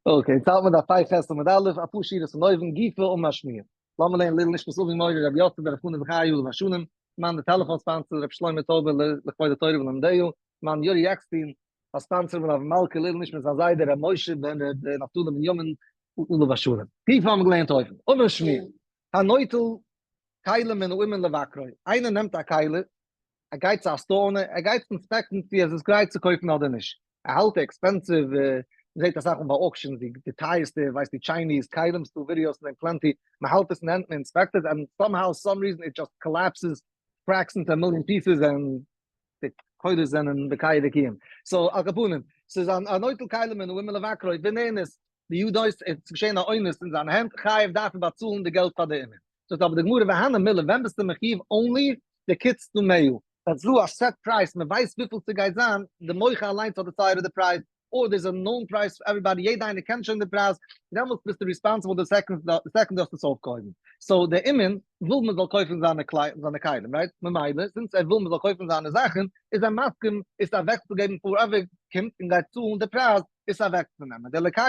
Okay, יעצט האלט מען דף פ"ח עמוד א', אפאר שורות פון אויבן, גופא ומשמיע. לאמיר לערנען לעילוי נשמת אבי מורי רבי יוסף ברב חנא בחיי עליו השלום, למען די טעלעפאן sponsor רבי שלמה טויבער לכבוד התורה ולומדיה, למען יורי עקסטין, א sponsor פון אבי מלכה לעילוי נשמת זיין זיידע רבי משה בן ר' נפתלי בנימין עליו השלום. גופא האבן מיר געלערנט אויבן, ומשמיע, הנוטל כלים מן האומן לבקרו, איינער נעמט א כלי, ער גייט צו א store owner, ער גייט inspect ן צו עס איז גרייט צו קויפן אדער נישט, ער האלט די expensive, מען זעט אסאך מאל ביי auctions די טייערסטע, ווייסט די Chinese כלים, ס'דא ווידיאוס פון דעם plenty, מען האלט עס אין הענט, מען inspect עס, and somehow some reason it just collapses, cracks into a million pieces and די קולות זענען בקאי וקיום. So על כל פנים, ס'איז א נוטל כלים מן האומן לבקרו, ונאנס, בידו איז געשען א אונס אין זיינע הענט, חייב דארף ער באצאלן די געלט פאר די אומן. זאגט אבער די גמרא והני מילי ווען ביסטו מחיוב only דקץ דמיה, ווען ס'דא א set price מען ווייסט וויפיל ס'גייט זיין, די מוכר אליינס האט decided די price, אדער there's a known price for everybody יעדע איינער קען שוין די פרייז, דעמאלטס ביסטו responsible די second דו האסט עס אויפגעהויבן. So די אומן וויל מען זאל קויפן זיינע כלים right? ממילא since ער וויל מען זאל קויפן זיינע זאכן איז ער מסכים עס אוועקצוגעבן פאר ער קומט און גייט צאלן די פרייז עס אוועקצונעמען. דער לוקח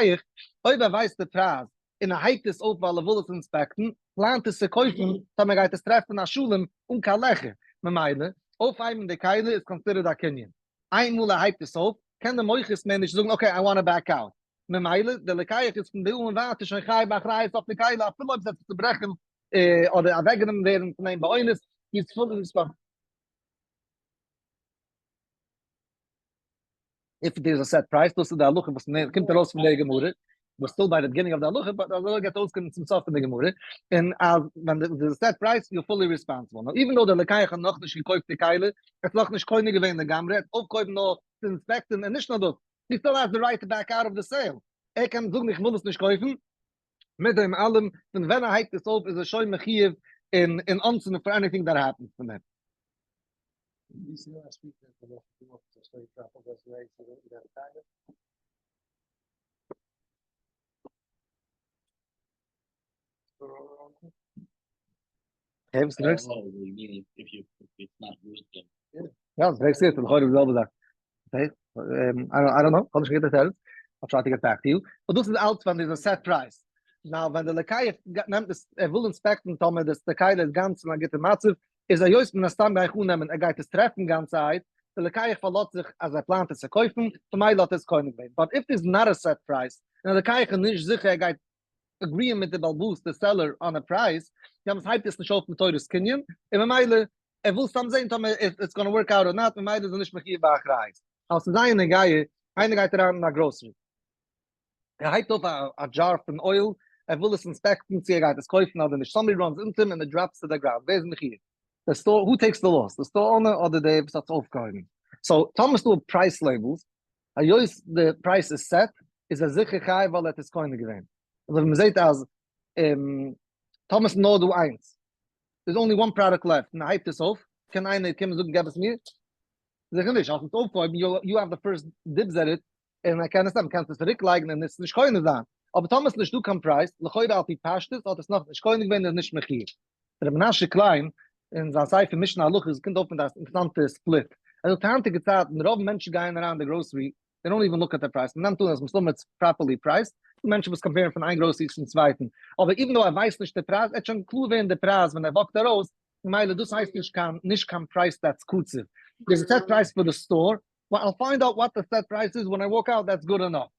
אויב ער ווייסט די פרייז און ער הייבט עס אויף ווייל ער וויל עס inspect ן, פלאנט עס צו קויפן טאמער גייט עס טרעפן א שלום אן קיין לעכער, ממילא אויפהייבן די כלי איז considered א קנין, איינמאל ער הייבט עס אויף קען די מוכר עס מער נישט זאגן okay I want back out, ממילא די לוקח איז פון דא און ווייטער שוין חייב באחריות אויף די כלי אפילו אויב עס וועט זיך צוברעכן אדער אוועקגענומען ווערן פון אים באונס, איז fully responsible. If there is a set price, דאס איז די הלכה וואס קומט ארויס פון די גמרא, we're still ביי די beginning of די הלכה, but אזוי גייט אויסקומען צום סוף פון די גמרא, און אז ווען there איז א set price, you're fully responsible. Now even though דער לוקח האט נאכנישט געקויפט די כלי, ער האט נאכנישט קונה געווען לגמרי, ער האט אויפגעהויבן נאר צו inspect ן, און נישט נאר דאס, he still has the right to back out of the sale, ער קען זאגן איך וויל עס נישט קויפן, מיט דעם אלעם, פון ווען ער הייבט עס אויף איז ער שוין מחיוב אין אנצונעמען for anything that happens פון דעם. יא, פרעגסט גוט, לכאורה די זעלבע זאך. Okay, I don't know, כ'האב נישט געהערט די תירוץ, I'll try to get back to you. But דאס איז אלץ ווען there's a set price. Now ווען די לוקח נעמט עס, ער וויל inspect ן טאמער די כלי איז גאנץ אין א גוטע מצב, איז היות מן הסתם גיי איך אננעמען ער גייט עס טרעפן גאנצערהייט, די לוקח פארלאזט זיך אז ער פלאנט עס צו קויפן, ממילא האט ער עס קונה געווען. But if there's not a set price, און די לוקח איז נישט זיכער ער גייט agree ען מיט די בעל הבית די seller on a price, דעמאלטס הייבט עס נישט אויף מתורת קנין, און ממילא ער וויל סתם זען טאמער it's gonna work out or not, ממילא איז ער נישט מחיוב באחריות. אז ס'איז זייער נוגע, איינער גייט אריין אין א גראסערי, ער הייבט אויף א jar פון oil, ער וויל עס inspect ן צו ער גייט עס קויפן אדער נישט, somebody runs into him and it drops to the ground, ווער איז מחיוב? די store, who takes the loss? די store owner אדער דער וואס האט עס אויפגעהויבן? So טאמער ס'דא price labels, היות די price איז set, איז ער זיכער חייב ווייל ער האט עס קונה געווען. אזוי ווי מ'זעט אז טאמער ס'איז נאר דא איינס, there's only one product left, און ער הייבט עס אויף, קען איינער קומען זאגן געב עס מיר? זיכער נישט, האסט עס אויפגעהויבן, you have the first dibs at it, און ער קען עס נעמען, קענסט עס צוריק לייגן און עס נישט קונה זיין, אבער טאמער עס איז נישטא קיין price, לכאורה על פי פשטות האט עס נאך נישט קונה געווען און איז נישט מחיוב. ר' מנשה קליין אין זיין ספר משנה הלכות קומט אויף מיט א אינטערעסאנטע split, ער זאגט היינטיגע צייטן רוב מענטשן גייען אריין אין די גראסערי, they don't even look at the price, מען נעמט אן אז מסתמא it's properly priced, ס'דא מענטשן וואס compare ן פון איין גראסערי צום צווייטן, אבער even though ער ווייסט נישט די פרייז, ער וועט שוין קלאר ווערן די פרייז ווען ער walk ט ארויס, ממילא דאס הייסט נישט קיין נישט קיין price that's קצוב, there's a set price for the store, well I'll find out what the set price is when I walk out that's good enough.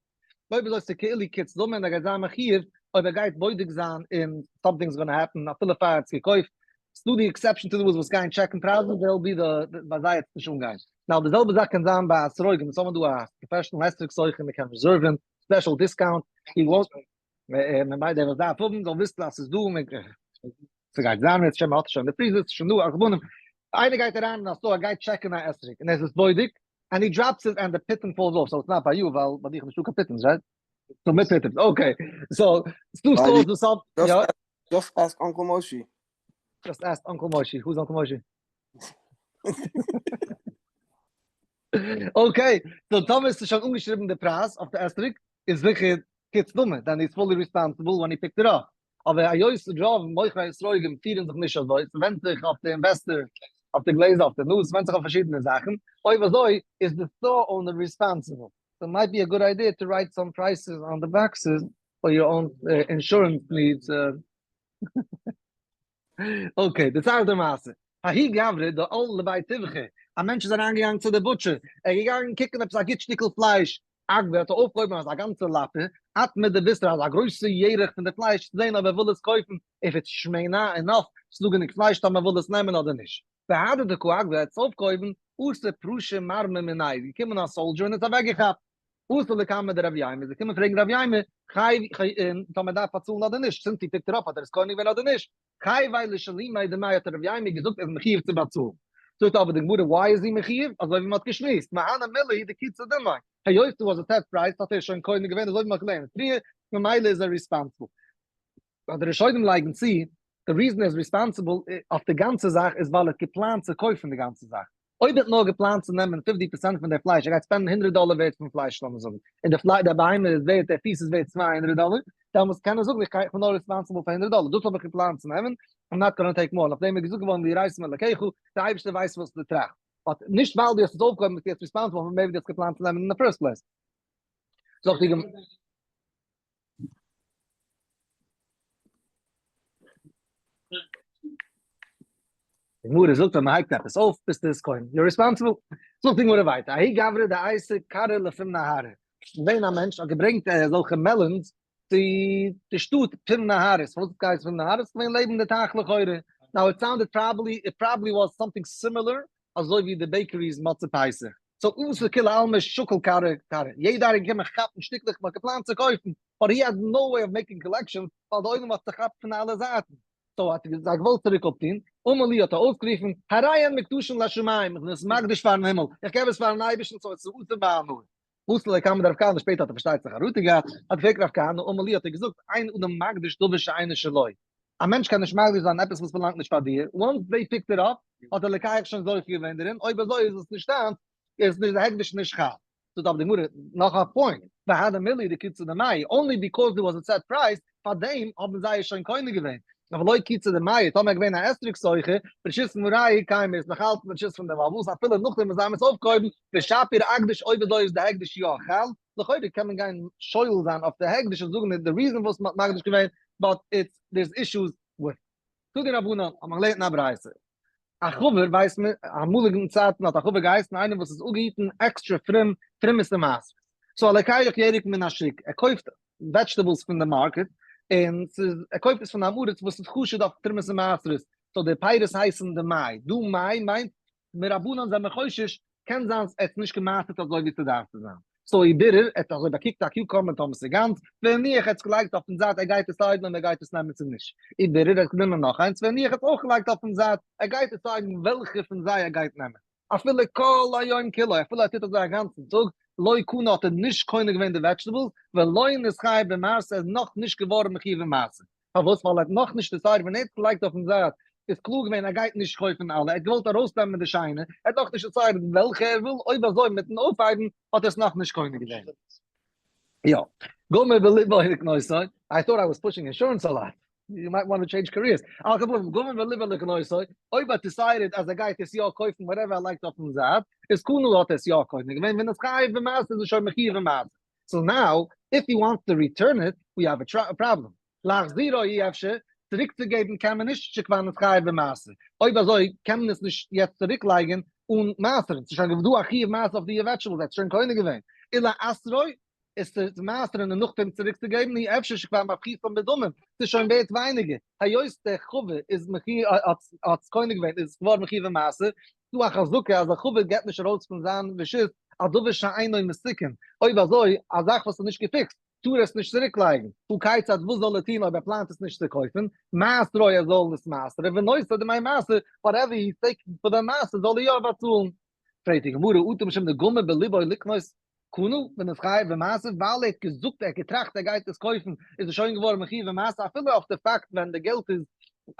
אויב אזוי ס'איז כאילו קץ דמים ער גייט זיין מחיוב אויב ער גייט בודק זיין און something's gonna happen אפילו פאר ער האט עס געקויפט. ס'דא די exception to the rules וואס גייען check ן פרייזן they'll be the ביי זיי וועט עס נישט אנגיין. Now די זעלבע זאך קען זיין ביי אתרוגים אונז האבן דא א professional אתרוג סוחר מ'קען reserve ן special discount he won't ממילא דער וואס דארף האבן זאל וויסן אז ס'איז דא ס'גייט זיין יעצט שוין מ'האט עס שוין אין די freezer ס'איז שוין דא על כל פנים איינער גייט אריין אין א store ער גייט check ן א אתרוג און ער איז עס בודק and he drops it and the פיטום falls off, so it's not ביי you ווייל ביי דיך איז נישטא קיין פיטומס right? So מיט פיטומס, okay, so ס'דא stores וואס האבן, יא? Just ask Uncle Moshe. Just ask Uncle Moshe, who's Uncle Moshe? Okay, so טאמער איז שוין אנגעשריבן די פרייז אויף די אתרוג, איז זיכער קץ דמים, then he's fully responsible when he picked it up. אבער היות רוב מוכרי אתרוגים פירן זיך נישט אזוי, ס'ווענדט זיך אויף די investor, אויף די גלעזער, אויף די נאז, ס'ווענדט זיך אויף פארשידענע זאכן, אויב אזוי איז די store owner responsible. So might be a good idea to write some prices on the boxes for your own insurance needs. Okay, דערציילט די מעשה. ההוא גברא דעל לבי טיבחא, א מענטש איז אריינגעגאנגען צו די butcher, ער איז געגאנגען קוקן עפעס א גוט שטיקל פלייש, אגב האט ער אויפגעהויבן אזא גאנצע לאפע, אטמע די ביסער אזא גרויסע ירך פון די פלייש צו זען אויב ער וויל עס קויפן, if it's שמנה enough, ס'איז דא גענוג פלייש טאמער ער וויל עס נעמען אדער נישט. והדר דקא אגבה, ער האט עס אויפגעהויבן, אתא פרושי מרמי מיניה, איז געקומען א soldier און האט עס אוועקגעכאפט. אתא לקמיה דרב יימר, איז געקומען פרעגן רב יימר, חייב, טאמער ער דארף באצאלן אדער נישט, since he picked up האט ער עס קונה געווען אדער נישט. חייביה לשלומי דמי האט רב יימר געזאגט ער איז מחיוב צו באצאלן. זאגט אבער די גמרא why איז he מחיוב? אזוי ווי מען האט געשמועסט, מהני מילי דקיצר דמי, היות דא was a set price האט ער שוין קונה געווען אזוי ווי מען האט געלערנט פריער, ממילא איז ער responsible. ווייל די ראשונים לייגן צו, די reason ער איז responsible אויף די גאנצע זאך איז ווייל ער האט געפלאנט צו קויפן די גאנצע זאך. אויב ער האט נאר געפלאנט צו נעמען 50% פון די פלייש, ער גייט spend ן 100 דאלער ווערט פון פלייש לאמיר זאגן, און די פלייש, די בהמה איז ווערט, די פיס איז ווערט 200 דאלער, דעמאלטס קען ער זאגן איך בין נאר responsible פאר 100 דאלער, דאס האב איך געפלאנט צו נעמען, I'm not gonna take more, און אויף דעם איז געזאגט געווארן ויראת מאלקיך, דער אייבערשטער ווייסט וואס דו טראכסט. But נישט ווייל דו האסט עס אויפגעהויבן ביסטו יעצט responsible פאר מער ווי דו האסט געפלאנט צו נעמען אין די first place. זאגט די גמ'. די גמרא זאגט אז מען הייבט עפעס אויף ביסטו עס קונה, you're responsible. זאגט די גמרא ווייטער, ההוא גברא דאייתי כרעא לפום נהרא, געווען א מענטש האט געברענגט אזעלכע melons צו די שטאט פום נהרות, פארוואס האט עס געהייסן פום נהרות? געווען לעבן די טייך לכאורה, now it sounded probably, it probably was something similar אזוי ווי די bakeries מצה פסח, so אתא כולי עלמא שקיל כרעא כרעא, יעדער איינער געקומען כאפן שטיקלעך מען האט געפלאנט צו קויפן, but he had no way of making collection ווייל די עולם האט צוכאפט פון אלע זייטן, so האט ער זיי געוואלט צוריק אפטון, אמר להו האט ער אויסגערופן, הרי הן מוקדשין לשמים, איך בין עס מקדיש פארן הימל, איך געב עס פארן אייבערשטן so עס איז אסור בהנאה. אתא לקמיה דרב כהנא שפעטער האט ער פארשטייט זיך חרטה געהאט, האט געפרעגט רב כהנא, אמר להו האט ער געזאגט, אין אדם מקדיש דבר שאינו שלו, א מענטש קען נישט מקדיש זיין עפעס וואס באלאנגט נישט פאר דיר, once they picked it up האט דער לוקח שוין זוכה געווען דערין, אויב אזוי איז עס נישט דיינס, איז נישט די הקדש נישט חל. זאגט אבער די גמרא נאך א point, והני מילי דקיצר דמאי, only because there was a set price, פארדעם האבן זיי עס שוין קונה געווען, אבל לא קיצר דמאי, טאמער איז געווען א אתרוג סוחר, ברשות מריה קיימא איז נאך אלץ ברשות פון דעם בעל הבית אפילו נאכדעם וואס זיי האבן עס אויפגעהויבן, ושפיר אקדש אויב אזוי איז די הקדש יא חל, לכאורה קען מען גיין שולל זיין אויף די הקדש און זאגן די reason וואס מען האט מקדיש געווען, but it's there's issues with. תנו רבנן, האט מען געלערנט אין א ברייתא. א חבר ווייסט מען, אמאליגן צייטן האט א חבר געהייסן איינער וואס איז אפגעהיטן עקסטרע פרום, תרומות און מעשרות. So הלוקח ירק מן השוק, ער קויפט vegetables פון די market, און ס'איז, ער קויפט עס פון א עם הארץ וואס איז חשוד אויף תרומות און מעשרות, so די פירות הייסן דמאי, דא מאי מיינט מרבנן זענען חושש, קען זיין ער האט נישט געמעשר'ט אזוי ווי ס'דארף צו זיין. So ובירר, ער האט אזוי באקוקט א cucumber טאמער ס'איז גאנץ, והניח ער האט עס געלייגט אויפן זייט ער גייט decide ן אויב ער גייט עס נעמען צו נישט. ובירר ער האט גענומען נאך איינס והניח ער האט עס אויך געלייגט אויפן זייט ער גייט decide ן וועלכע פון זיי ער גייט נעמען. אפילו כל היום כולו, אפילו ער טוט אזוי א גאנצן טאג, לא קנה האט ער נישט קונה געווען די vegetables, ולא נתחייב במעשר ער איז נאך נישט געווארן מחיוב במעשר. פארוואס? ווייל ער האט נאכנישט decided ווען ער האט געלייגט אויפן זייט איז קלאר געווען ער גייט נישט קויפן אלע, ער האט געוואלט ארויסנעמען די שיינע, ער האט נאכנישט decided וועלכע ער וויל, אויב אזוי מיטן אויפהייבן האט ער עס נאכנישט קונה געווען. יא. גמר בליבו לקנותו, I thought I was pushing insurance a lot, you might want to change careers, על כל פנים, גמר בליבו לקנותו, אויב האט decided אז ער גייט עס יא קויפן whatever ער לייגט אויפן זייט, איז קנה האט ער עס יא קונה געווען, ונתחייב במעשר איז ער שוין מחיוב במעשר. So now, if he wants to return it, we have a problem. להחזירו אי אפשר, צוריקצוגעבן קען מען נישט שכבר נתחייב במעשר. אויב אזוי קען מען עס נישט יעצט צוריקלייגן אן מעשר'ן, ס'איז שוין דא א חיוב מעשר אויף די vegetables, ער האט שוין קונה געווען. ולעשרו, עס צו מעשר'ן און נאכדעם צוריקצוגעבן, אי אפשר שכבר מפחיתן בדמים, ס'איז שוין ווערט ווייניגער. היות דער חבר איז מחיוב, האט עס קונה געווען, איז עס געווארן מחיוב במעשר, דא א חזקה אז א חבר געבט נישט ארויס פון זיין רשות א דבר שאינו מתוקן, אויב אזוי א זאך וואס איז נישט געפיקסט טאר ער עס נישט צוריק לייגן, הא כיצד וואס זאל ער טון אויב ער פלאנט עס נישט צו קויפן, מעשרו ער זאל עס מעשר'ן ונושא דמי מעשר, whatever he is taking פאר די מעשר זאל ער יא באצאלן. פרעגט די גמרא אטו משום דגמר בליבו לקנות קנה ונתחייב במעשר ווייל ער האט געזאגט ער האט געטראכט ער גייט עס קויפן איז ער שוין געווארן מחיוב במעשר אפילו אויף די פאקט ווען די געלט איז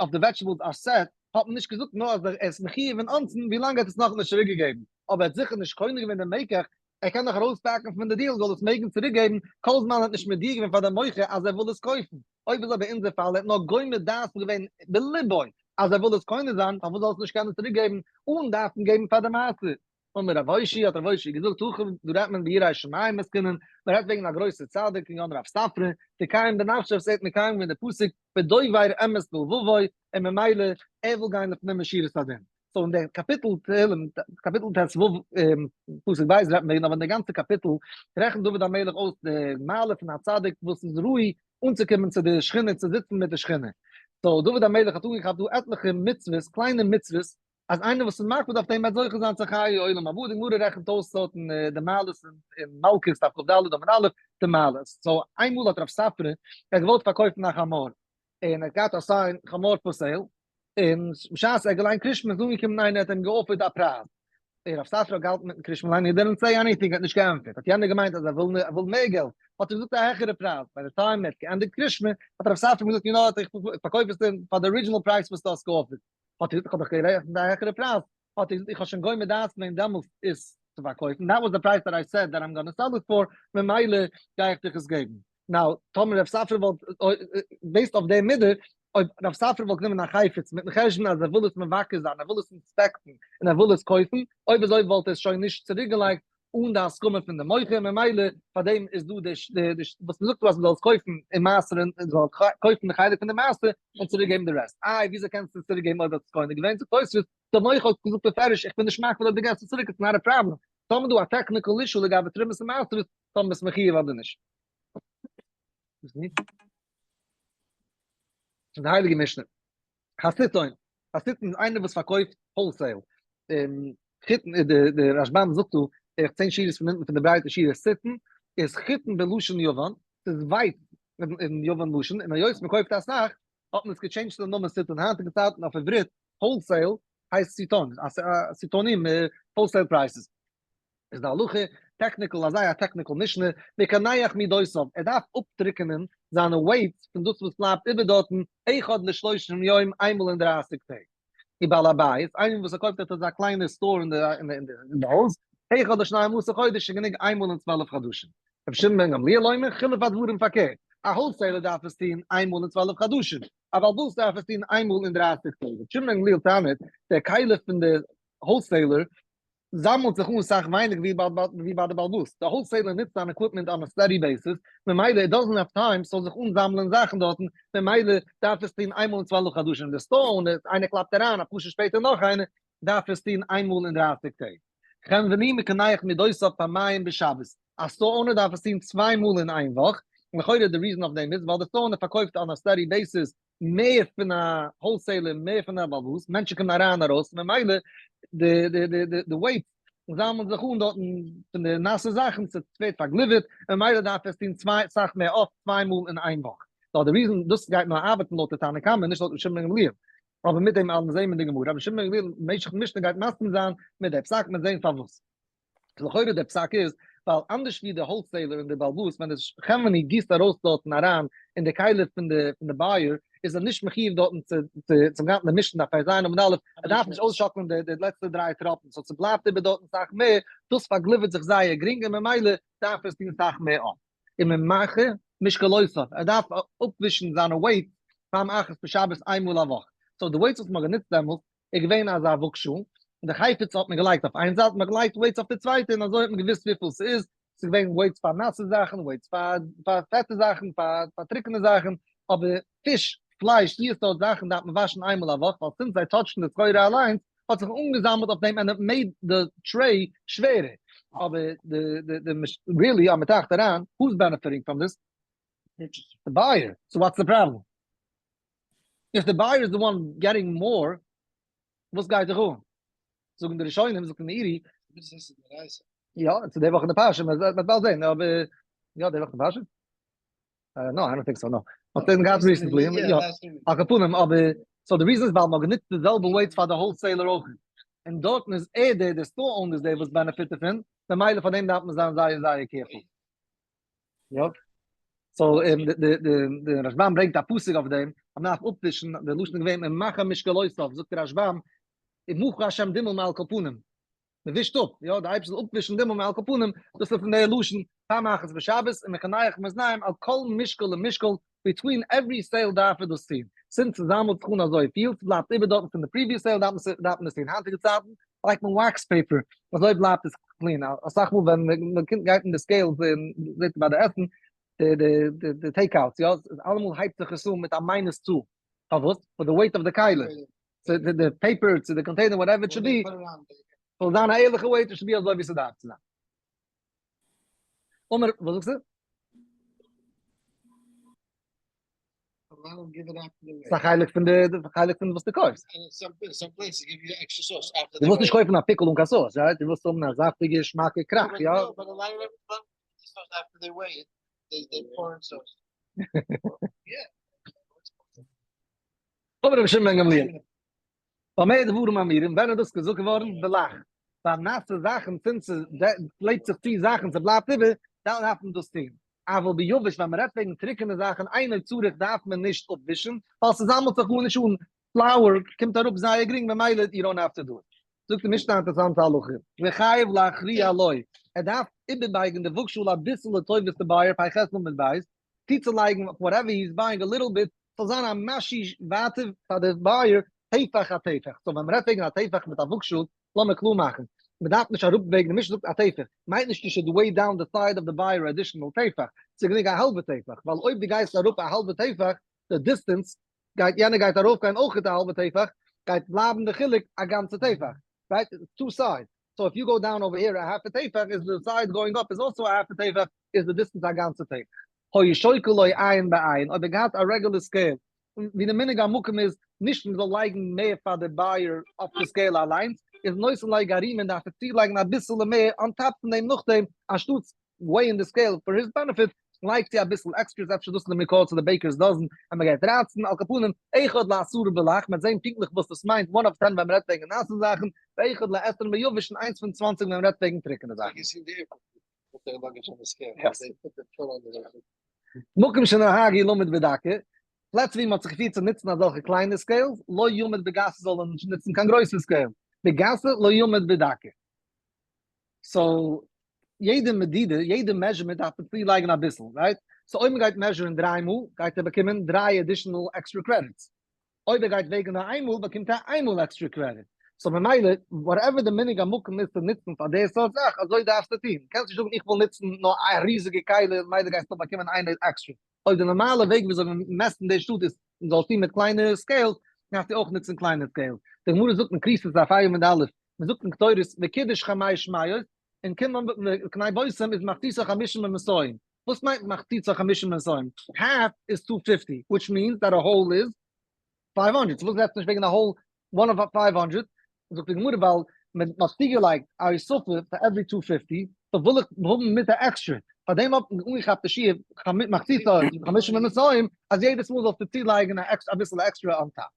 אויף די vegetables are set האט מען נישט געזאגט נאר אז ער איז מחיוב אין אונסן ווילאנג ער האט עס נאכנישט צוריק געגעבן אבער ער האט זיכער נישט קונה געווען די מקח ער קען נאך ארויס pack ן פון די deal זאל עס מעגן צוריק געבן כל זמן ער האט נישט מודיע געווען פאר די מוכר אז ער וויל עס קויפן אויב איז אבער אונזער פאל ער האט נאר גומר דעת געווען בליבו אז ער וויל עס קונה זיין פארוואס זאל עס נישט קענען צוריק געבן אן דארפן געבן פאר די מעשר? אמר רב אושעיא, האט רב אושעיא געזאגט, הכא דא רעדט מען ביראי שמים עסקינן, מען רעדט וועגן א גרויסע צדיק כגון רב ספרא, דקיים בנפשיה וואס ער האט מקיים געווען די פסוק ודובר אמת בלבבו, און ממילא ער וויל גיין לפנים משורת הדין. so אין דער קאפיטל תהלים, קאפיטל ט ו פסוק ב' רעדט מען וועגן, אבער אין די גאנצע קאפיטל רעכנט דוד המלך אויס די מעלה פון א צדיק וואס איז ראוי אנצוקומען צו די שכינה, צו זיצן מיט די שכינה. so דוד המלך האט אנגעכאפט דא עטליכע מצוות, קליינע מצוות, אז איינער וואס איז מקפיד אויף דעם וועט זוכה זיין צו חיי עולם הבא, די גמרא רעכנט אויס דארטן די מעלות אין מלקות דף כד עמוד א', די מעלות. so איינמאל האט רב ספרא ער האט געוואלט פארקויפן א חמור, און ער האט געהאט א sign חמור for sale, און בשעת ער האט געליינט קרישמע איז אנגעקומען איינער האט אים גע offer ט א פרייז, און רב ספרא האט געהאלטן מיטן קרישמע ליינען, he didn't say anything, ער האט נישט געענטפערט, האט יענער געמיינט אז ער וויל מער געלט, האט ער געזאגט א העכערע פרייז, by the time ער האט געענדיגט קרישמע האט רב ספרא אים געזאגט you know what איך פארקויף עס דיר פאר די original price וואס דו האסט גע offer ט. האט ער געזאגט איך האב דאך גערעכנט א העכערע פרייז, האט ער געזאגט איך האב שוין גומר דעת געווען דעמאלטס עס צו פארקויפן, that was the price that I said that I'm gonna sell it for, ממילא גיי איך דיך עס געבן. now, טאמער רב ספרא וואלט, based אויף די מידה, אויב רב ספרא וואלט גענומען א חפץ מיטן חשבון אז ער וויל עס מבקר זיין, ער וויל עס inspect ן, און ער וויל עס קויפן, אויב אזוי וואלט ער עס שוין נישט צוריקגעלייגט אן די הסכמה פון די מוכר, ממילא פאר דעם איז דא די וואס מ'זאגט אז מ'זאל עס קויפן און מעשר'ן, מ'זאל קויפן די חלק פון די מעשר און צוריק געבן די רעסט. איי וויאזוי קענסטו עס צוריק געבן אויב האסט עס קונה געווען? זאגט תוספות, די מוכר האט געזאגט בפירוש איך בין נישט מקפיד אויב דו געבסט עס צוריק it's not a problem. טאמער דא א technical issue לגבי תרומות און מעשרות, טאמער ביסט מחיוב אדער נישט. די הייליגע משנה. הסיטון, הסיטון איז איינער וואס פארקויפט wholesale, חיטין, די רשבם זאגט דא, בערך צען שורות פון אונטן פון די ברייטע שורה, סיטון איז חיטין בלשון יוון, ס'איז ווייץ אין יוון לשון, און היות מ'קויפט אסאך, האט מען עס גע change ט צו די נאמען סיטון, היינטיגע צייטן אויף עברית, wholesale הייסט סיטון, סיטונים, wholesale prices. איז די הלכה technical אזא א technical משנה, מקנח מידותיו, ער דארף אפטריקענען זיינע weights פון דאס וואס בלייבט איבער דארטן, אחד לשלושים יום איינמאל אין דרייסיג טעג. ובעל הבית, איינער וואס ער קויפט עפעס אזא קליינע store אין די הויז, אחד לשנים עשר חודש איז גענוג איינמאל אין 12 חדשים. רבי שמעון בן גמליאל אומר, חילוף הדברים פארקערט, א wholesaler דארף עס טון איינמאל אין 12 חדשים, א בעל הבית דארף עס טון איינמאל אין דרייסיג טעג. רבי שמעון בן גמליאל טענה'ט, דער כלי פון די wholesaler זאמלט זיך אן סאך ווייניגער ווי ביי די בעל הבית, די wholesaler נוצט זיין equipment on a steady basis, ממילא it doesn't have time ס'זאל זיך אנזאמלען זאכן דארטן, ממילא דארף עס טון איינמאל אין 12 חדשים, די store owner, איינער קלאפט אריין, אפאר שעה שפעטער נאך איינער, דארף עס טון איינמאל אין 30 טעג. חנווני מקנח מידותיו פעמיים בשבת, א store owner דארף עס טון צוויי מאל אין איין וואך, לכאורה די reason אויף דעם איז ווייל די store owner פארקויפט on a steady basis מער פון א wholesaler מער פון א בעל הבית, מענטשן קומען אריין ארויס ממילא די די די די די weights זאמלן זיך אן דארטן פון די נאסע זאכן ס'ווערט פארגליווערט ממילא דארף עס טון צוויי סאך מער אפט צוויי מאל אין איין וואך. סאו די reason דאס גייט נאר ארבעטן לויט די תנא קמא נישט לויט רבי שמעון בן גמליאל. אבער מיט דעם אלעם זעהן מיר אין די גמרא רבי שמעון בן גמליאל במשך משנה גייט מסכים זיין מיט די פסק מיר זעהן פארוואס. לכאורה דער פסק איז ווייל אנדערש ווי די wholesaler און די בעל הבית ווען די חנווני גיסט ארויס דארטן אריין אין די כלי פון די פון די buyer איז ער נישט מחיוב דארטן צו צו צום גאנצן די משנה דף פ"ז עמוד א' ער דארף נישט אויסשאקלען די די לעצטע דריי טראפן so ס'בלייבט איבער דארטן סאך מער דאס פארגליווערט זיך זייער גרינג און ממילא דארף ער עס טון סאך מער אפט וממחה משקלותיו ער דארף אפווישן זיינע weights פעם אחת בשבת איינמאל א וואך so די weights וואס מ'האט גענוצט דעמאלטס איז געווען אזא וואגשאל, און די חפץ האט מען געלייגט אויף איין זייט, מען האט געלייגט weights אויף די צווייטע, און אזוי האט מען געוואוסט וויפיל ס'איז, ס'איז געווען weights פאר נאסע זאכן, weights פאר פאר פעטע זאכן, פאר פאר טרוקענע זאכן, אבער פיש, פלייש, די סארט זאכן דארף מען וואשן איינמאל א וואך, ווייל since זיי touch ן די סחורה אליינס, האט זיך אנגעזאמלט אויף דעם and it made the tray שווערער. אבער די די די really אז מען טראכט אריין, who is benefiting from this? די buyer, so what's the problem? If the buyer is the one getting more, וואס גייט דיך אן? זאגן די ראשונים, זאגט די מאירי, יא, צו די וואך אין די פרשה, מען וועט באלד זען, אבער, יא, די וואך אין די פרשה? No, I don't think so, no. האט ער געהאט recently, יא, על כל פנים, אבער, so די reason איז ווייל מען האט גענוצט די זעלבע weights פאר די wholesaler אויך, און דארטן איז ער דער, דער store owner איז דער וואס benefit דערפון, ממילא פאר דעם דארף מען זיין זייער זייער careful. יא. so די די די רשבם ברענגט א פסוק אויף דעם, אז מ'דארף אפווישן, די לשון איז געווען ומחה משקלותיו, זאגט דער רשבם, ומחה השם דמעה מעל כל פנים, מ'ווישט אפ, יא, די אייבערשטער זאל אפווישן דמעה מעל כל פנים, דאס איז פון די לשון, פעם אחת בשבת, ומקנח מאזניים על כל משקל ומשקל, between every sale דארף ער דאס טון, since ס'זאמלט זיך אן אזויפיל, ס'בלייבט איבער דארטן פון די previous sale דארף מען עס טון, היינטיגע צייטן. לייגט מען wax paper, אזוי בלייבט עס clean. אסאך מאל ווען מען קומט גייט אין די scales און זעט ביי די עסן, די די די די take outs, יא, אלעמאל הייבט זיך עס אן מיט א minus two. פארוואס? פאר די weight of די כלי. צו די paper, צו די container, whatever it should be, זאל זיין א ערליכע weight, it should be אזוי ווי ס'דארף צו זיין. אמער, וואס זאגסטו? ס'איז א חלק פון די חלק פון וואס דו קויפסט. דו ווילסט נישט קויפן א pickle אן קיין sauce, right? דו ווילסט האבן א זאפטיגע געשמאקע קראך, יא? אמר רבי שמעון בן גמליאל, במה דברים אמורים, ווען איז דאס געזאגט געווארן? בלח, ביי נאסע זאכן, צינד ס'קלעבט זיך צו זאכן, ס'בלייבט איבער, דאן דארף מען דאס טון. אבל ביבש, ווען מ'רעדט וועגן טרוקענע זאכן, אינו צריך דארף מען נישט אפווישן, ווייל ס'זאמלט זיך גארנישט אן, flour קומט אראפ זייער גרינג ממילא you don't have to do it. זאגט די משנה א אינטערעסאנטע הלכה, וחייב להכריע לו, ער דארף איבערבייגן די וואגשאל אביסל לטובת די buyer, פ"ח עמוד ב', צוצולייגן whatever he is buying a little bit, ס'זאל זיין א משהו ווייטער פאר די buyer, טפח א טפח, so ווען מ'רעדט וועגן א טפח מיט א וואגשאל, לאמיר קלאר מאכן, מ'דארף נישט אראפוועגן, די משנה זאגט א טפח, מיינט נישט you should weigh down די side of the buyer additional טפח, ס'איז גענוג א האלבע טפח, ווייל אויב דו גייסט אראפ א האלבע טפח, די distance גייט יענער גייט ארויפגיין אויכעט א האלבע טפח, גייט בלייבן די חילוק א גאנצע טפח, right? Two sides, so if you go down over here א half א טפח איז די side going up איז also א half א טפח, איז די distance א גאנצע טפח. היה שוקל לו עין בעין, אויב ער געהאט א regular scale, ווי די מנהג המקום איז נישט מען זאל לייגן מער פאר די buyer אויף די scale אליינס, איז נותן לו גרעימין דארף ער צולייגן אביסעלע מער on top פון דעם נאכדעם, אנשטאטס weigh ן די scale for his benefit, לייגט צו אביסל extras, אפשר דאס איז די מקור צו די baker's dozen אז מען גייט 13, על כל פנים, אחד לעשרה בלח, מען וועט זען פונקטליך וואס דאס מיינט, one of ten ווען מען רעדט וועגן נאסע זאכן, ואחד לעשרים ביבש און איינס פון 20 ווען מען רעדט וועגן טרוקענע זאכן. מקום שנהגו למוד בדקה, פלעצער ווי מען האט זיך געפירט צו נוצן אזעלכע קליינע scales, לא ימוד בגסה זאל מען נישט נוצן קיין גרויסע scale, בגסה לא ימוד בדקה. So יעדע מדידה, יעדע measurement דארף מען צולייגן אביסל, right? So אויב מען גייט measure ן דריי מאל, גייט ער באקומען דריי additional extra credits. אויב ער גייט וועגן נאר איין מאל, באקומט ער איין מאל extra credit. So ממילא, whatever די מנהג המקום איז צו נוצן פאר די סארט זאך, אזוי דארפסטו טון. קענסט נישט זאגן איך וויל נוצן נאר א ריזיגע כלי, ממילא גייסטו באקומען איין עקסטרע. אויב די נארמאלע וועג וויאזוי מען מעסט אין די שטאט איז מען זאל עס טון מיט קליינע scales, דארפסטו אויך נוצן קליינע scales. די גמרא זאגט אין כריתות דף ה' עמוד א', מען זאגט אין קטורת וקידש חמש מאות, און קנה בושם איז מחציתה חמישים ומאתים. וואס מיינט מחציתה חמישים ומאתים? Half איז two fifty, which means that a whole is 500. וואס רעדסטו נישט וועגן א whole one of 500? זאגט די גמרא ווייל מען האט צוגעלייגט א הוספה פאר every two fifty, so וויל איך האבן מיט א עקסטרע, פארדעם האט מען אנגעכאפט די שיעור מחציתה חמישים ומאתים, אז יעדעס מאל זאלסטו צולייגן אביסל extra on top.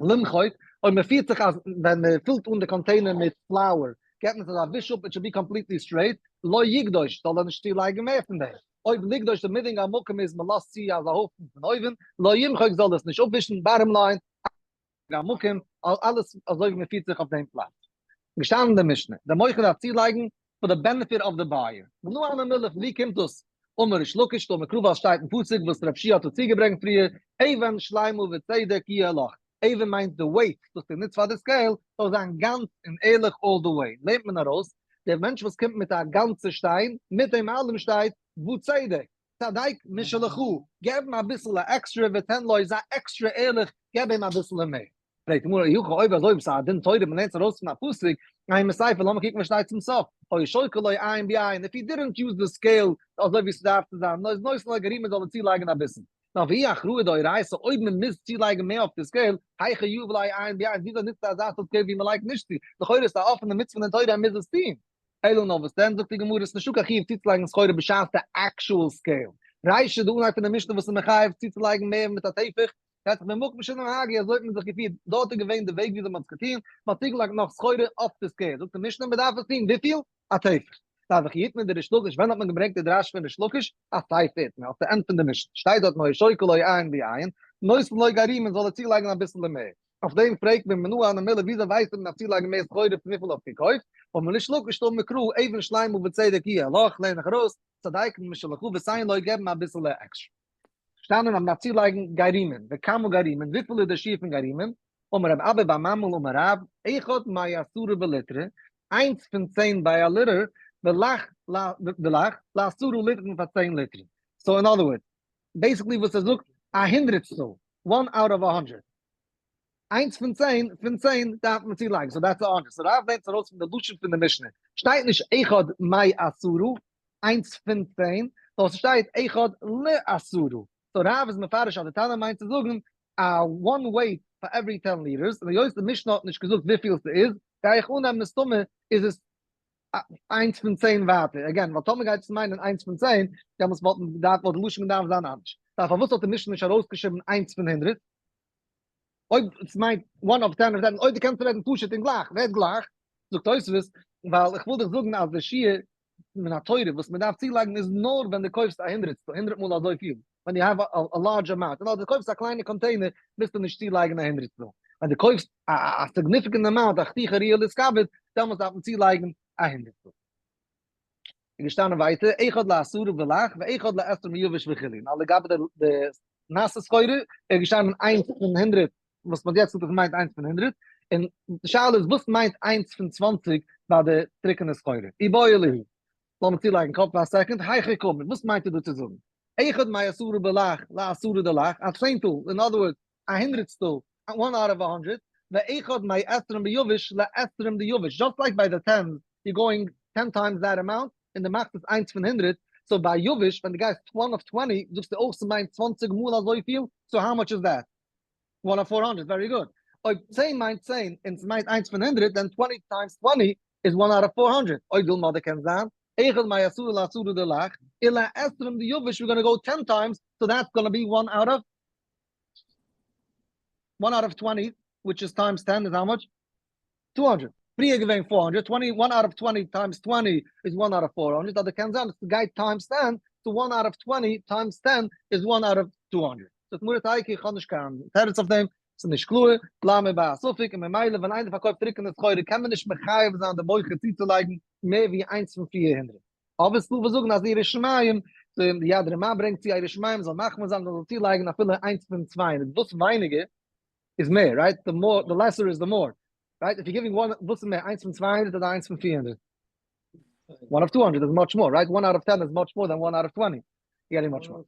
למחוק, אויב מען פירט זיך אז ווען מען פילט אן די container מיט flour געבט מען עס אזא וויש אפ, it should be completely straight, לא יגדוש, זאל ער נישט צולייגן מער פון דעם. אויב לגדוש די מנהג המקום איז מען לאזט צו אזא הויפן פון אויבן, לא ימחוק זאל עס נישט אפווישן, bottom line, המקום, אלעס אזוי ווי מען פירט זיך אויף דעם פלאץ. געשטאנען אין די משנה, דער מוכר דארף צולייגן for the benefit of the buyer. מנא הני מילי, ווי קומט דאס? אמר ריש לקיש, דאמר קרא ווייל שטייט אין פסוק וואס רב שי' האט דא צוגעברענגט פריער, אבן שלימה וצדק יהיה לך. אבן מיינט די weight וואס דו נוצט פאר די scale זאל זיין גאנץ און ערליך all the way. לערנט מען ארויס, דער מענטש וואס קומט מיט א גאנצע שטיין, מיט דעם אלעם שטייט וצדק, צדק משלך, געב אים אביסעלע עקסטרע ותן לו, זיי עקסטרע ערליך, געב אים אביסעלע מער. פרעגט די גמרא, אי הכי אויב אזוי וואס איז א דין תורה מען לערנט עס ארויס פון א פסוק, אימא סיפא, לאמיר קוקן וואס שטייט צום סוף, היה שוקל לו עין בעין, if he didn't use the scale אזוי ווי ס'דארף צו זיין, נאר איז נותן לו גרעימין זאל ער צולייגן אביסל. נאר ואי הכרעה דאורייתא אויב מען מוז צולייגן מער אויף די scale, היכי יהיב ליה עין בעין, וויאזוי נוצט ער אזא סארט scale ווי מען לייגט נישט צו, לכאורה איז עס א אפענע מצוה אין תורה ער מוז עס טון. אלא נאר וואס דען, זאגט די גמרא, עס איז נישטא קיין חיוב צוצולייגן סחורה בשעת די actual scale. רישא די אנהייב פון די משנה וואס איז מחייב צוצולייגן מער מיט א טפח, רעדט זיך במקום שנהגו, אזוי האט מען זיך געפירט, דארט איז געווען די וועג וויאזוי מען האט עס געטון, מען האט צוגעלייגט נאך סחורה אויף די scale, זאגט די משנה מען דארף עס טון, וויפיל? א טפח. דארף איך איתמר דריש לקיש, ווען האט מען געברענגט די דרש פון ריש לקיש? אסיפא איתמר, אויף די end פון די משנה, שטייט דארט היה שוקל לו עין בעין, נותן לו גרעימין זאל ער צולייגן אביסעלע מער. אויף דעם פרעגט מען מנא הני מילי וויאזוי ווייסט מען מ'דארף צולייגן מער סחורה פון וויפיל האט געקויפט, אמר ריש לקיש דאמר קרא אבן שלימה וצדק יהיה לך, לערן איך ארויס, צדק משלך ותן לו געבן אביסעלע עקסטרע. שטאנען אז מ'דארף צולייגן גרעימין, וכמה גרעימין, וויפיל איז דער שיעור פון גרעימין? אמר רב אבא בר ממל אמר רב, אחד מעשרה בליטרא, איינס פון 10 ביי א ליטער, ולך ולך לעשרה ליטרין פאר 10 ליטער. So in other words, basically וואס ער זאגט, א הונדרעטסטל, one out of a hundred. איינס פון 10, פון 10 דארף מען צולייגן, so that's a hundred. So רב לערנט ארויס פון די לשון פון די משנה. שטייט נישט אחד מעשרה, איינס פון 10, נאר ס'שטייט אחד לעשרה. So רב איז מפרש אז די תנא מיינט צו זאגן א one weight פאר every 10 liters, און היות די משנה האט נישט געזאגט וויפיל ס'איז, גיי איך אננעמען מסתמא איז עס איינס פון 10 ווייטער. Again, ווייל טאמער גייט עס מיינען איינס פון 10, דעמאלטס וואלט מען געדארפט, וואלט די לשון געדארפט זיין אנדערש. דארף פארוואס האט די משנה נישט ארויסגעשריבן איינס פון 100? אויב עס מיינט one of 10 of 10, אויב דו קענסט רעדן פשוט און גלייך, רעד גלייך, זאגט תוספות, ווייל איך וויל דיך זאגן אז די שיעור מן התורה וואס מען דארף צולייגן איז נאר ווען דו קויפסט א הונדרעטסטל, הונדרעט מאל אזויפיל, ווען you have a large amount, און אז דו קויפסט א קליינע container מוזטו נישט צולייגן א הונדרעטסטל, ווען דו קויפסט א significant amount, א חתיכה ראויה להתכבד, דעמאלטס דארף מען צולייגן א הונדרעטסטל. איז געשטאנען ווייטער, אחד לעשרה בלח ואחד לעשרים ביבש וכו', נאר לגבי די נאסע סחורה איז געשטאנען איינס פון הונדרעט, וואס מ'האט יעצט געזאגט אז ס'מיינט איינס פון הונדרעט, און די שאלה איז וואס מיינט איינס פון 20 ביי די טרוקענע סחורה? איבעיא להו, לאמיר צולייגן קאפ פאר א second, היכי קאמר, וואס מיינט ער דא צו זאגן? אחד מעשרה בלח לעשרה דלח, א צענטל, in other words, א הונדרעטסטל, one out of a hundred, ואחד מעשרים ביבש לעשרים דיבש, just like ביי די tens, you're going 10 times that amount, און דו מאכסט עס איינס פון הונדרעט, so ביי יבש, ווען דו גייסט one of 20, זאגסטו אויך ס'מיינט 20 מאל אזויפיל, so how much is that? One of 400, very good. אויב 10 מיינט 10, און ס'מיינט איינס פון הונדרעט, then 20 times 20 איז one out of 400. אויב וויל מען אדער קען זיין, אחד מעשרה לעשרה דלח, ולעשרים דיבש, we're gonna go 10 times, so that's gonna be one out of one out of 20, which is times 10 is how much? 200. פריער געווען 400, 20, one out of 20 times 20 is one out of 400. אדער קען זיין, עס גייט times 10, so one out of 20 times 10 is one out of 200. זאגט מרת אייקי, איך האב נישט קיין תירוץ אויף דעם, ס'איז נישט קלאר, למה ביי א ספק, און ממילא ווען איינער פארקויפט טרוקענע סחורה קען מען נישט מחייב זיין די מוכר צוצולייגן מער ווי איינס פון 400. אבער ס'דא וואס זאגן אז ירא שמים, די יד רמה ברענגט צו א ירא שמים זאל מחמיר זיין, זאל צולייגן אפילו איינס פון 200, וואס ווייניגער איז מער, right? The more, the lesser is the more, right? If you're giving one, וואס איז מער, איינס פון 200 אדער איינס פון 400? One of 200 is much more, right? One out of 10 is much more than one out of 20. You're getting much more.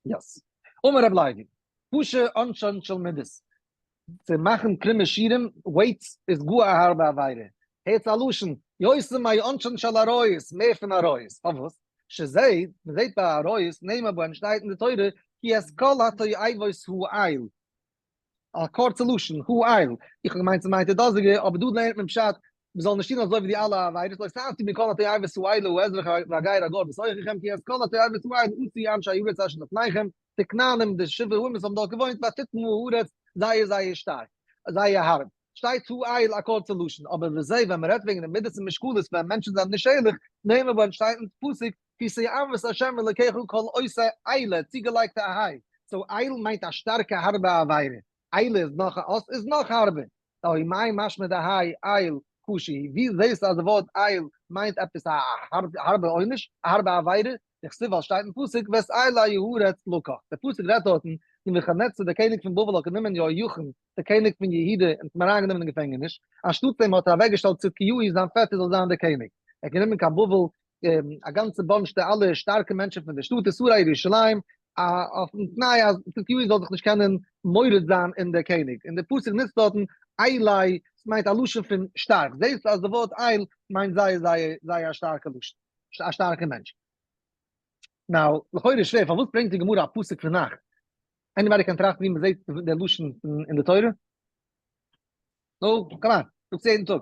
Yes. אמר רב לוי, קשה עונשן של מידות. צו מאכן קרומע שיעורים, weights, איז גאר א הארבע עבירה. הערטס א לשון, יותר מעונשן של עריות, מער פון עריות. פארוואס? שזה, מען זעט ביי עריות, נאמר בהן שטייט אין די תורה, כי את כל התועבות האל. א קורצע לשון, האל. איך האב געמיינט ס'מיינט די דאזיגע, אבער דא לערנט מען פשט, מ'זאל נישט טון אזוי ווי די אלע עבירות, לא תעשו מכל התועבות האלה האזרח והגר הגר בתוככם, כי את כל התועבות האלה עשו אנשי הארץ אשר לפניכם, די כנענים, די שבעה אומות האבן דארט געוואוינט, ותטמא הארץ, זייער זייער שטארק, זייער הארב. שטייט האל א קורצע לשון, אבער וזה ווען מ'רעדט וועגן די מידות און משקלות ווען מענטשן זענען נישט ערליך, נאמר בהן שטייט אין פסוק, כי תועבת השם אלוקיך כל עושה אלה, צוגעלייגט א היי, so אל מיינט א שטארקע הארבע עבירה, אלה איז נאך א אות איז נאך הארבער, דהא מאי משמע דהאי אל קשה, ווי זעסטו אז די ווארט אל מיינט עפעס א הארבע עונש, א הארבע עבירה, דכתיב ווייל שטייט אין פסוק ואת אילי הארץ לקח, דער פסוק רעדט דארטן נבוכדנצר דער קעניג פון בבל האט גענומען יהויכין דער קעניג פון יהודה און האט אים אריינגענומען אין געפענגעניש, אנשטאט דעם האט ער אוועקגעשטעלט צדקיהו זיין פעטער זאל זיין דער קעניג, ער האט גענומען קיין בבל א גאנצע bunch די אלע שטארקע מענטשן פון די שטאט ושרי ירושלים, אויפן תנאי אז צדקיהו זאל זיך נישט קענען מורד זיין אין דער קעניג, און דער פסוק נוצט דארטן אילי, עס מיינט א לשון פון שטארק, זעסט אז די ווארט אל מיינט זייער זייער זייער א שטארקע לשון, א שטארקע מענטש. Now, לכאורה איז שווער, פארוואס ברענגט די גמרא א פסוק פון נ"ך? Anybody קען טראכטן ווי מען זעט דער לשון אין די תורה? נו, come on, זאגסט יעדן טאג.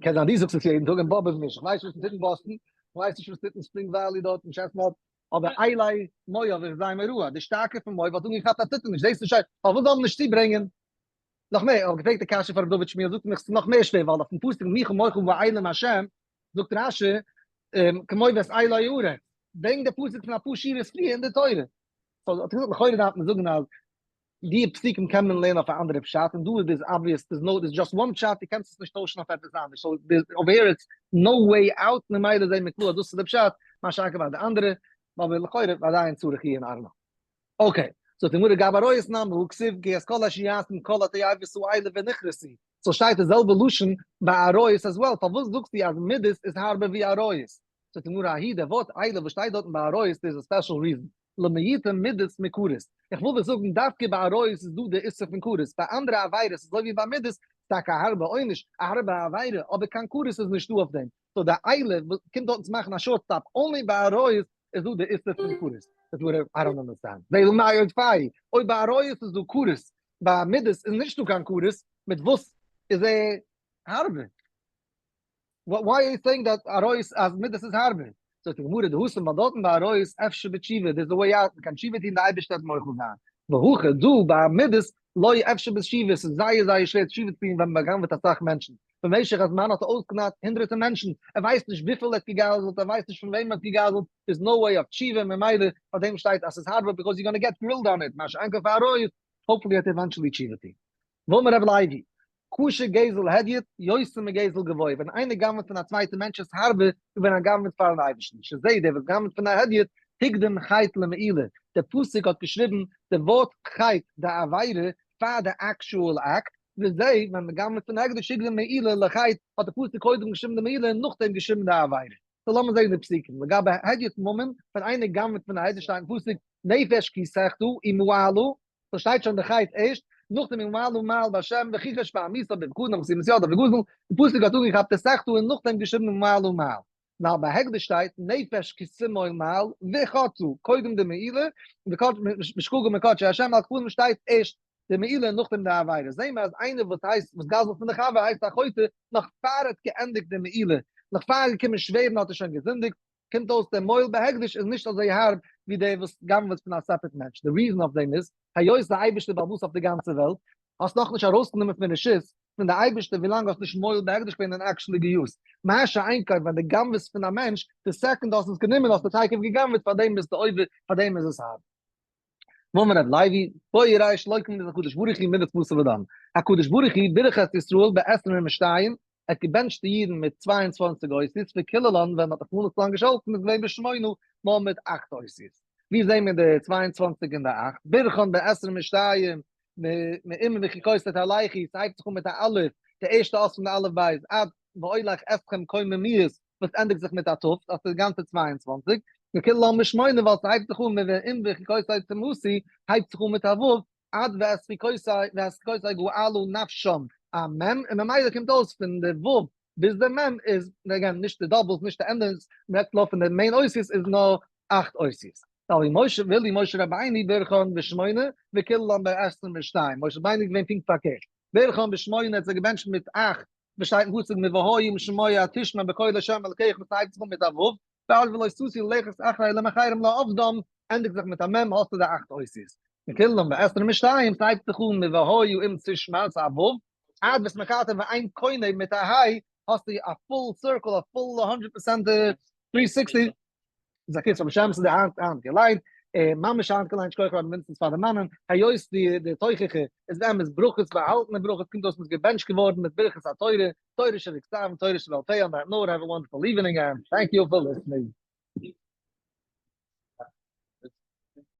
קען זיין דו זאגסט עס יעדן טאג אין באבוב נישט, איך ווייס נישט וואס מ'טוט אין באסטן, איך ווייס נישט וואס מ'טוט אין ספרינג וואלי דארט אין טשעסטנאט, אבער אילי מואב איז זיין מראה, די שטארקע פון מואב האט אנגעכאפט א ציטערניש, זעסט נישט פארוואס זאל מען נישט צוברענגען נאך מער, איך האב געפרעגט די קשיא פאר ר' דוד שמיעל, זאגט ער מיך ס'איז נאך מער שווער, ווייל אויפן פסוק מי כמוך באלים השם, זאגט רש"י, כמו ואת אילי הארץ, ברענגט דער פסוק פון אפאר שורות פריער אין די תורה. So האט ער געזאגט לכאורה דארף מען זאגן אז די פסוקים קען מען לערנען אויף א אנדערע פשט, און דא איז דאס obvious, there's no, there's just one פשט, דו קענסט עס נישט טוישן אויף עפעס אנדערש, so over here it's no way out, ממילא זעהן מיר קלאר אז דאס איז די פשט, מה שאין כן ביי די אנדערע, אבער לכאורה עדיין צריך עיון ארנא. Okay, זאגט די גמרא גבי עריות נמי הא כתיב כי את כל אשר יעשון כל התועבות האלה ונכרתו, so שטייט די זעלבע לשון ביי עריות as well, פארוואס זאגסטו אז מידות איז הארבער ווי עריות? זאגט די גמרא ההיא דער ווארט אלה וואס שטייט דארטן ביי עריות דער איז א special reason, למעוטי מידות מכרת, איך וויל דיר זאגן דווקא ביי עריות איז דא די איסור פון כרת, ביי אנדערע עבירות אזוי ווי ביי מידות איז טאקע א הארבע עונש, א הארבע עבירה, אבער קיין כרת איז נישטא אויף דעם, so די אלה קומט דארטן צו מאכן א short stop, only ביי עריות איז דא די איסור פון כרת. זאגט די גמרא I don't understand, ואלא מאי עודפייהו, אויב ביי עריות איז דא כרת, ביי מידות איז נישטא קיין כרת, מיט וואס איז ער הארבער? Why are you saying that עריות אז מידות איז הארבער? זאגט די גמרא דהתם ווייל דארטן ביי עריות אפשר בתשובה דאס איז די way out מ'קען תשובה טון די אייבערשטער וועט מוחל זיין, והכא דא ביי מידות לא אפשר בתשובה ס'איז זייער זייער שווער תשובה צו טון ווען מ'בא'גנב'עט אסאך מענטשן, במשך הזמן האט ער אויסגענארט הונדרעטער מענטשן, ער ווייסט נישט וויפיל ער האט געגזל'ט ער ווייסט נישט פון וועם ער האט געגזל'ט, there's no way of תשובה ממילא פאר דעם שטייט אז ס'איז הארבער because you gonna get grilled on it, מה שאין כן פאר עריות, hopefully וועט ער eventually תשובה טון. ואמר רבי לוי, קשה גזל הדיוט, יותר מגזל גבוה, ווען איינער גנב'ט פון א צווייטע מענטש איז הארבער ווי ווען ער גנב'ט פאר'ן אייבערשטן, שזה דער וואס גנב'ט פון א הדיוט, הקדים חטא למעילה, דער פסוק האט געשריבן די ווארט חטא, די עבירה, פאר די actual act, וזה ווען מען גנב'ט פון הקדש הקדים מעילה לחטא, האט דער פסוק קודם געשריבן די מעילה און נאכדעם געשריבן די עבירה. so לאמיר זעהן די פסוקים, לגבי הדיוט ממון, ווען איינער גנב'ט פון א הדיוט שטייט אין פסוק, נפש כי תחטא ומעלה, דא שטייט שוין די חטא ערשט, נאכדעם ומעלה מעל בהשם וכחש בעמיתו בפקדון ובחתימת ידו וגזל, די פסוק האט אנגעכאפט די תחטא און נאכדעם געשריבן ומעלה מעל. נאר ביי הקדש שטייט נפש כי תמעול מעל וחטאה, קודם די מעילה, בשגגה מקדשי השם על כפנים שטייט ערשט די מעילה און נאכדעם די עבירה, זעהן מיר אז איינער וואס הייסט וואס גזל'ט פון די חבר הייסט א חוטא נאך פאר ער האט געענדיגט די מעילה, נאך פאר ער איז געקומען שווערן האט ער שוין געזינדיגט, קומט אויס דער מועל בהקדש איז נישט אזוי הארב ווי דער וואס גנב'עט פון א separate מענטש, די reason אויף דעם איז, היות די אייבערשטער בעל הבית אויף די גאנצע וועלט, האסט נאכנישט ארויסגענומען פון רשות פון די אייבערשטער ווילאנג האסט נישט מועל בהקדש געווען און actually געיוזט, מה שאין כן ווען די גנב'סט פון א מענטש, די second האסט עס גענומען האסטו תיכף געגנב'עט פארדעם ביסטו עובר, פארדעם איז עס הארב. ואמר ר' לוי, בוא וראה שלא כמידת הקדוש ברוך הוא מידת בשר ודם. הקדוש ברוך הוא בירך את ישראל בעשרים ושתיים, ער האט געבענטשט די אידן מיט 22 אותיות, וקיללן ווען מען האט רחמנא ליצלן געשאלטן איז געווען בשמונה, נאר מיט אכט אותיות. ווי זעהן מיר די 22 און די אכט? ברכן בעשרים ושתיים, מאם בחוקותי תלכו, ס'הייבט זיך אן מיט א אלף, די ערשטע אות פון די אלף בית, עד ואולך אתכם קוממיות, וואס ענדיגט זיך מיט א ת', דאס איז גאנצע 22, וקיללן בשמונה ווייל ס'הייבט זיך אן מיט ואם בחוקותי תמאסו, הייבט זיך אן מיט א ו', עד ואת חוקותי ואת חוקותי גאלו נפשם, א מ', און ממילא קומט אויס פון די ו' ביז די מ' איז, again, נישט די doubles, נישט די ענדעס, מ'רעדט נאר פון די main אותיות איז נאר אכט אותיות. ואילו משה ואילו משה רבינו ברכן בשמונה וקיללן בעשרים ושתיים, משה רבינו איז געווען פונקט פארקערט, ברכן בשמונה האט זיי געבענטשט מיט אכט, וואס שטייט אין פסוק והיה אם שמוע תשמע בקול ה' אלקיך וואס הייבט זיך אן מיט א ו', ועל ולא תתורו ללכת אחרי אלהים אחרים לעבדם ענדיגט זיך מיט א מ' האסטו די אכט אותיות. וקיללן בעשרים ושתיים ס'הייבט זיך אן מיט והיה אם תשמע ס'איז א ו', עד ואת מקטע ואין קונה מיט א ה' האסטו א full circle א full hundred percent three sixty. איז א קיצור בשם ס'איז די היינט היינט געליינט, ממש היינט געליינט שכוח רבי ווינסטענס פאר דערמאנען, היות די די תוכחה איז באמת ברכות באהאלטענע ברכות קומט אויס מ'איז געבענטשט געווארן מיט ברכת התורה, תורה שבכתב און תורה שבעל פה, on that note have a wonderful evening and thank you for listening.